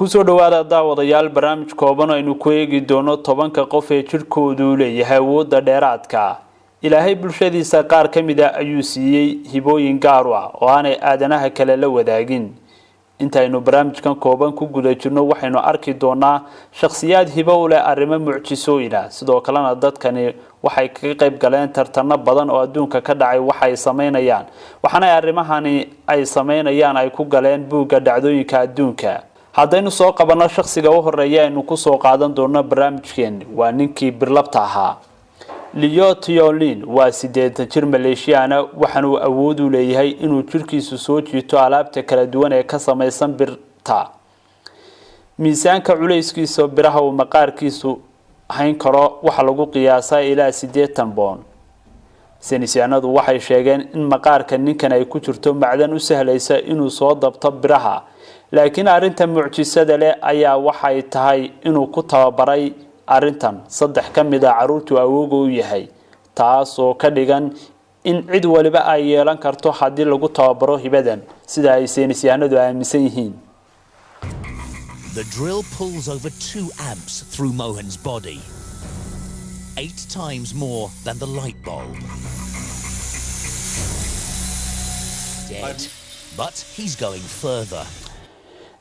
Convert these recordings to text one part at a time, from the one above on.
Kusoo dhawaada, daawadayaal, barnaamij kooban aynu ku eegi doono 10-ka qof ee jidhkoodu leeyahay awoodda dheeraadka. Ilaahay bulshadiisa qaar ka mid a ayuu siiyey hibooyin gaar u ah oo aanay aadanaha kale la wadaagin. Intaynu barnaamijkan kooban ku guda jirno, waxaynu arki doonaa shakhsiyaad hibo u leh arrimo mucjisooyin ah. Sidoo kalena dadkani waxay kaga qayb galeen tartano badan oo adduunka ka dhacay. Waxay sameynayaan, waxaana arrimahani ay sameynayaan ay ku galeen buugga dhacdooyinka adduunka. Haddaynu soo qabanno shakhsiga u horeeya aynu kusoo qaadan doono barnaamijkeen, waa ninkii birlabta ahaa. Leo Tiolin waa 80 jir Maleeshiyaana, waxaanuu awood u leeyahay inuu jirkiisu soo jiito alaabta kala duwan ee ka samaysan birta. Miisaanka culayskiisa biraha uu maqaarkiisu hayn karo waxaa lagu qiyaasaa ilaa 80 boon. Saynisyahanadu waxay sheegeen in maqaarka ninkan ay ku jirto macdan u sahlaysa inuu soo dabto biraha, laakiin arrinta mucjisada leh ayaa waxay tahay inuu ku tababaray arrintan saddex ka mid a caruurtuu awooga u yahay, taas oo ka dhigan in cid waliba ay yeelan karto haddii lagu tababaro hibadan, sida ay saynisyahanadu aaminsan yihiin. The drill pulls over 2 amps through Mohan's body, 8 times more than the light bulb. Dead. But he's going further.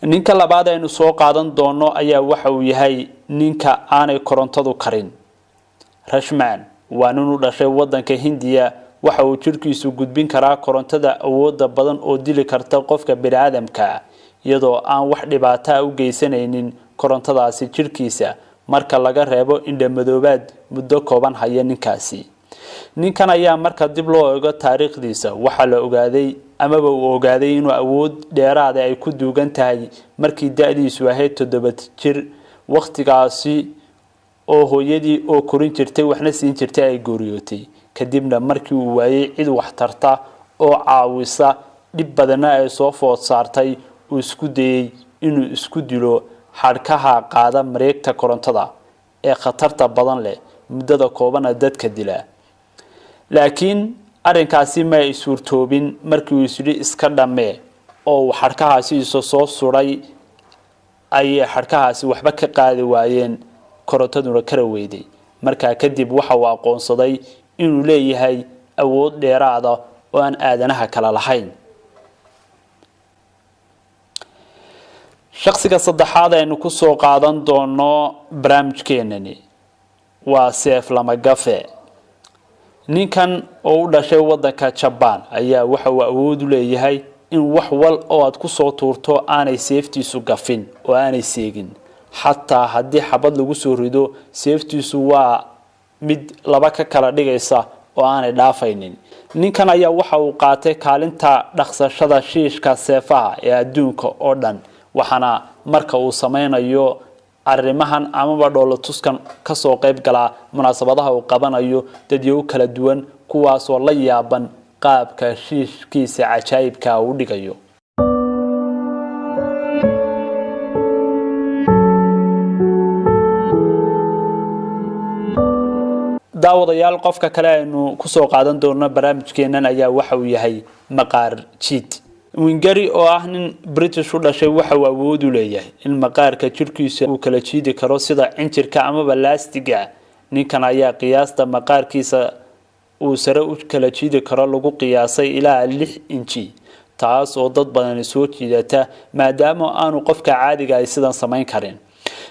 Ninka labaad aynu soo qaadan doono ayaa waxa uu yahay ninka aanay korontadu karin. Rashman waa nin u dhashay wadanka Hindiya. Waxa uu jidhkiisu gudbin karaa korontada awooda badan oo dili karta qofka biniaadamka, iyadoo aan wax dhibaataa u geysanaynin korontadaasi jidhkiisa, marka laga reebo indhamadoobaad muddo kooban haya ninkaasi. Ninkan ayaa marka dib loo eego taariikhdiisa waxaa la ogaaday amaba uu ogaaday inuu awood dheeraada ay ku duugan tahay markii da-diisu ahayd 7 jir, wakhtigaasi oo hooyadii oo korin jirtay waxna siin jirtay ay geeriyootay. Kadibna markii uu waayey cid waxtarta oo caawisa, dhib badanna ay soo food saartay, uu isku dayey inuu isku dilo xadhkaha qaada mareegta korontada ee khatarta badan leh, muddada koobana dadka dila. Laakiin arrinkaasi ma ay suurtoobin. Markii uu isyidhi iska dhammee oo uu xadhkahaasi isa soo suray, ayay xadhkahaasi waxba ka qaadi waayeen, korontaduna kara weyday. Markaa kadib waxa uu aqoonsaday inuu leeyahay awood dheeraada oo aan aadanaha kale lahayn. Shaksiga saddexaad aynu kusoo qaadan doono barnaamijkeenani waa Seef Lamagafe. Ninkan oo u dhashay wadanka Jabaan ayaa waxa uu awood u leeyahay in wax wal oo aad kusoo tuurto aanay seeftiisu gafin oo aanay seegin. Xataa haddii xabad lagu soo rido, seeftiisu waa mid laba ka kala dhigaysa oo aanay dhaafaynin. Ninkan ayaa waxa uu qaatay kaalinta dhaqsashada shiishka seefaha ee adduunka oo dhan, waxaana marka uu sameynayo arrimahan amaba dhoolotuskan kasoo qayb galaa munaasabadaha uu qabanayo dadyow kala duwan, kuwaasoo la yaaban qaabka shiishkiisa cajaayibka uu dhigayo. Daawadayaal, qofka kale aynu kusoo qaadan doono barnaamijkeenan ayaa waxa uu yahay maqaar jiid. Wingari oo ah nin British u dhashay waxa uu awood u leeyahay in maqaarka jirhkiisa uu kala jiidi karo sida cinjirka amaba laastiga. Ninkan ayaa qiyaasta maqaarkiisa uu sare u kala jiidi karo lagu qiyaasay ilaa 6 inji, taas oo dad badani soo jiidata, maadaama aanu qofka caadiga ay sidan samayn karin.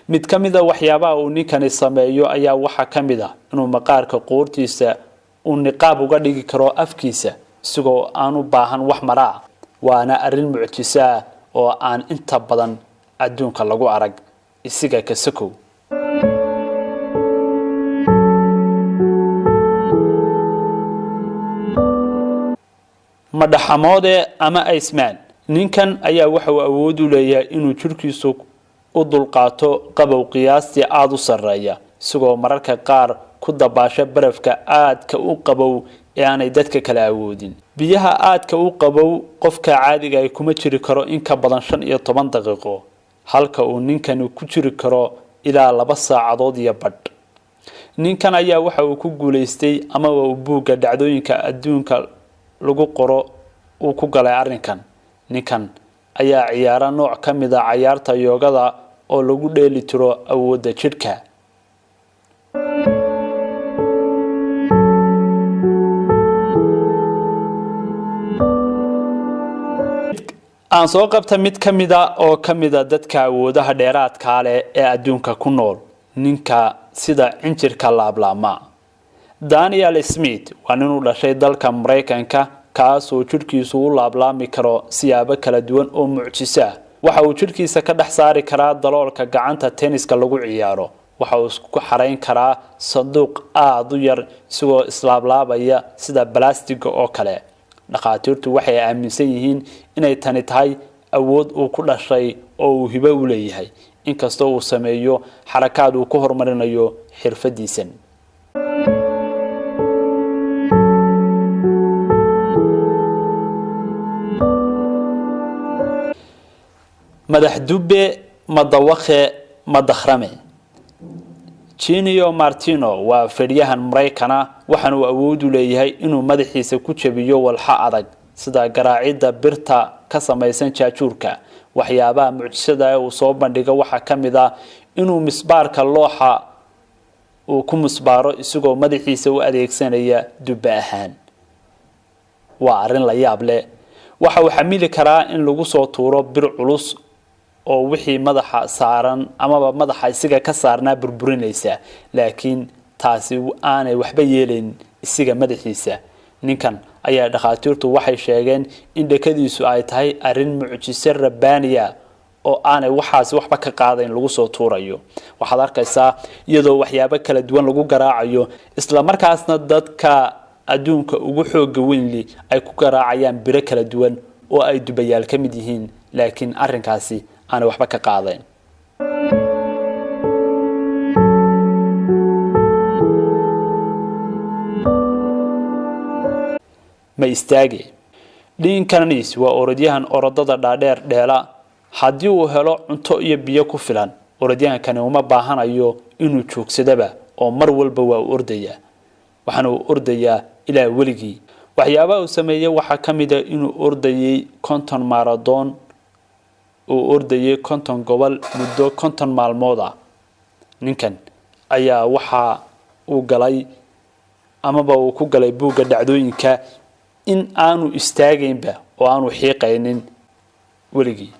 Mid ka mid a waxyaabaha uu ninkani sameeyo ayaa waxaa ka mid ah inuu maqaarka qoortiisa uu niqaab uga dhigi karo afkiisa, isagoo aan u baahan wax maraa. Waana arrin mucjiso ah oo aan inta badan adduunka lagu arag isiga kasakow. Madhaxamoode ama Iceman. Ninkan ayaa waxa uu awood u leeyahay inuu jirhkiisu u dulqaato qabow qiyaastii aada u sarreeya, isagoo mararka qaar ku dabaasha barafka aadka u qabow ee aanay dadka kale awoodin. Biyaha aadka u qabow qofka caadiga ay kuma jiri karo in ka badan 15 daqiiqo, halka uu ninkani ku jiri karo ilaa 2 saacadood iyo badh. Ninkan ayaa waxa uu ku guuleystay amaba uu buugga dhacdooyinka adduunka lagu qoro uu ku galay arrinkan. Ninkan ayaa ciyaara nooc ka mid a cayaarta yoogada oo lagu dheeli tiro awoodda jidhka. Aan soo qabta mid ka mida oo ka mida dadka awoodaha dheeraadkaa leh ee adduunka ku nool, ninka sida cinjirka laablaama. Daniel Smith waa nin u dhashay dalka Maraykanka, kaasoo jidhkiisu u laablaami karo siyaabo kala duwan oo mucjiso ah. Waxa uu jidhkiisa ka dhex saari karaa daloolka gacanta tenniska lagu ciyaaro. Waxa uu isku xarayn karaa sanduuq aada u yar isagoo islaablaabaya sida balastiga oo kale. Dhakhaatiirtu waxay aaminsan yihiin inay tani tahay awood uu ku dhashay oo uu hibo u leeyahay, inkastoo uu sameeyo xarakaad uu ku horumarinayo xirfadiisan. Madax dube madawakhe madakhrame. Genio Martino waa fadhiyahan Maraykana, waxaana uu awood u leeyahay inuu madaxiisa ku jabiyo walxo adag sida garaacidda birta ka samaysan jaajuurka. Waxyaabaha mucjisada ee uu soo bandhigo waxaa ka mid ah inuu misbaarka looxa uu ku musbaaro isagoo madaxiisa u adeegsanaya dubbe ahaan. Waa arrin la yaab leh. Waxa uu xamili karaa in lagu soo tuuro bir culus oo wixii madaxa saaran amaba madaxa isiga ka saarnaa burburinaysa, laakiin taasi aanay waxba yeelayn isiga madaxiisa. Ninkan ayaa dhakhaatiirtu waxay sheegeen in dhakadiisu ay tahay arrin mucjiso rabbaaniya oo aanay waxaasi waxba ka qaadayn lagu soo tuurayo. Waxaad arkaysaa iyadoo waxyaabo kala duwan lagu garaacayo, isla markaasna dadka adduunka ugu xooga weynli ay ku garaacayaan biro kala duwan oo ay dubayaal ka mid yihiin, laakiin arrinkaasi aanay waxba ka qaadayn. Ma istaage. Dean Karnazes waa orodyahan orodada dhaadheer dheela. Haddii uu helo cunto iyo biyo ku filan, orodyahankani uma baahanayo inuu joogsadaba oo mar walba waa u ordayaa, waxaana uu ordayaa ilaa weligii. Waxyaabaha uu sameeyey waxaa ka mid ah inuu ordayay 50 maradoon, uu ordayay 50 gobol muddo 50 maalmood ah. Ninkan ayaa waxa uu galay amaba uu ku galay buugga dhacdooyinka in aanu istaagaynba oo aanu xiiqaynin weligii.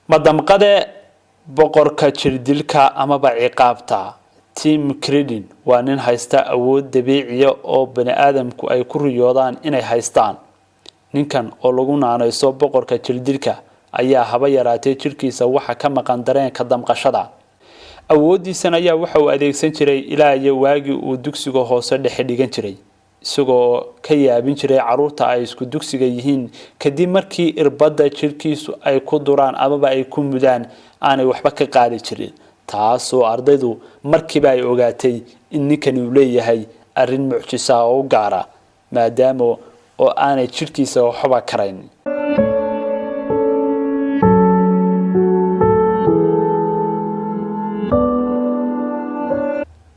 Madamqade boqorka jirdilka amaba ciqaabta. Tim Credin waa nin haysta awood dabiiciya oo bani aadamku ay ku riyoodaan inay haystaan. Ninkan oo lagu naanayso boqorka jirdilka ayaa haba yaraatee jirkiisa waxa ka maqan dareenka damqashada. Awooddiisan ayaa waxa uu adeegsan jiray ilaa iyo waagii uu dugsiga hoose dhexe dhigan jiray, isagoo ka yaabin jiray carruurta ay isku dugsiga yihiin kadib markii irbadda jirkiisu ay ku duraan amaba ay ku mudaan aanay waxba ka qaadi jirin, taasoo ardaydu markiiba ay ogaatay in ninkani uu leeyahay arrin mucjisa oo u gaara, maadaama oo aanay jirkiisa waxba karayn.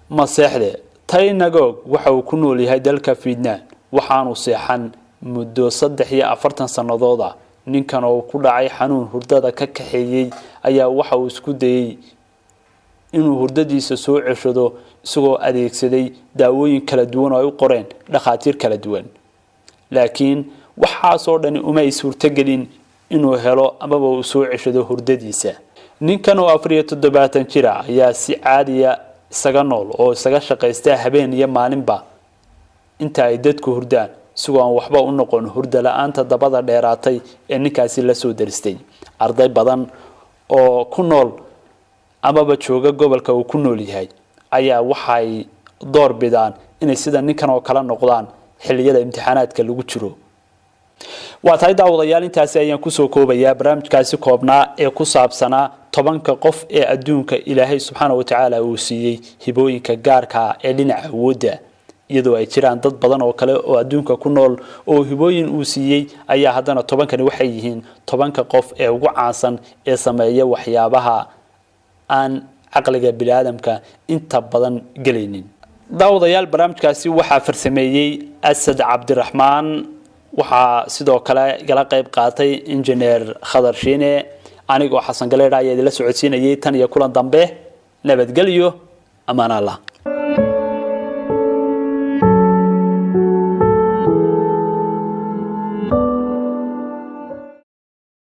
Maseexde. Taynagog waxa uu ku nool yahay dalka Vietnam, waxaanu seexan muddo 43 sannadood ah. Ninkan oo ku dhacay xanuun hurdada ka kaxeeyey ayaa waxa uu isku dayay inuu hurdadiisa soo ceshado isagoo adeegsaday daawooyin kala duwan oo ay u qoreen dhakhaatiir kala duwan, laakiin waxaasoo dhani uma ay suurtogelin inuu helo amaba uu soo ceshado hurdadiisa. Ninkan oo 74 jir ah ayaa si caadiya isaga nool oo isaga shaqaysta habeen iyo maalinba inta ay dadku hurdaan, isagoo aan waxba u noqon hurda la-aanta dabada dheeraatay ee ninkaasi la soo daristay. Arday badan oo ku nool amaba jooga gobolka uu ku nool yahay ayaa waxay door bidaan inay sida ninkan oo kale noqdaan xilliyada imtixaanaadka lagu jiro. Waa tahay daawadayaal, intaasi ayaan kusoo koobayaa barnaamijkaasi koobnaa ee ku saabsanaa 10ka qof ee adduunka Ilaahay subxaana wa tacaala uu siiyey hibooyinka gaarka ah ee dhinaca awoodda. Iyadoo ay jiraan dad badan oo kale oo adduunka ku nool oo hibooyin uu siiyey, ayaa haddana 10kani waxay yihiin 10ka qof ee ugu caansan ee sameeya waxyaabaha aan caqliga biniaadamka inta badan gelaynin. Daawadayaal, barnaamijkaasi waxaa farsameeyey Asad Cabdiraxmaan, waxaa sidoo kale igala qayb qaatay Injineer Khadar Shiine. Anigoo Xasan Galeedha ayaa idinla socodsiinayay. Tan iyo kulan dambe, nabadgelyo, amaan Allah.